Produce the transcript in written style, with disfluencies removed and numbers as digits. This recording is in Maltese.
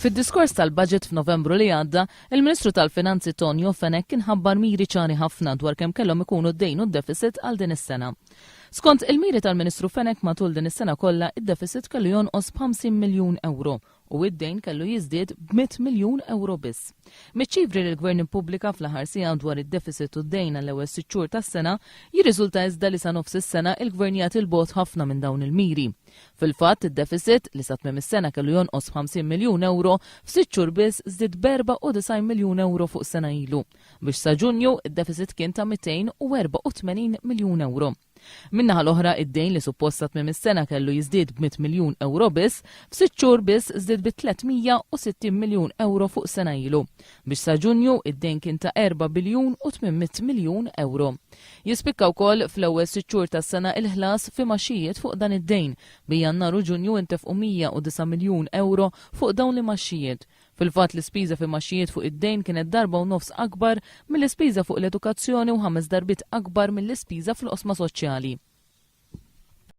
Fid-diskors tal-budget f'Novembru li għadda, il-Ministru tal-Finanzi Tonio Fenech kien ħabbar miri ċari ħafna dwar kemm kellhom ikunu d-dejn u d-deficit għal din is-sena. Skont il-miri tal-Ministru Fenech matul din is-sena kollha id-deficit kellu jonqos b'50 miljun ewro u id-dejn kellu jiżdied b'100 miljun ewro biss. Miċ-ċifri li l-Gvern ippubblika fl-aħħar siegħa dwar id-deficit u d-dejn għall-ewwel sitt xhur tas-sena, jirriżulta iżda li sa nofs is-sena il-Gvern jagħti 'l bogħod ħafna minn dawn il-miri. Fil-fatt, id-deficit, li sa tmiem is-sena kellu jonqos b'ħamsin miljun ewro, f'sitt xhur biss żdied b'94 miljun ewro fuq sena ilu, biex sa Ġunju id-deficit kien ta' 284 miljun ewro. Min-naħa l-oħra, id-dejn li suppost sa tmiem is-sena kellu jiżdied b'mitt miljun ewro biss, f'sitt xhur biss żdied bi 360 miljun ewro fuq sena ilu, biex sa Ġunju id-dejn kien ta' erba' biljun u 800 miljun ewro. Jispikka wkoll fl-ewwel sitt xhur tas-sena il-ħlas f'imgħaxijiet fuq dan id-dejn, bejn Jannar u Ġunju intefqu 109 miljun ewro fuq dawn l-imgħaxijiet. Fil-fatt l-ispiża f'imgħaxijiet fuq id-dejn kienet darba u nofs akbar mill-ispiża fuq l-edukazzjoni u ħames darbiet akbar mill-ispiża fl-oqsma soċjali.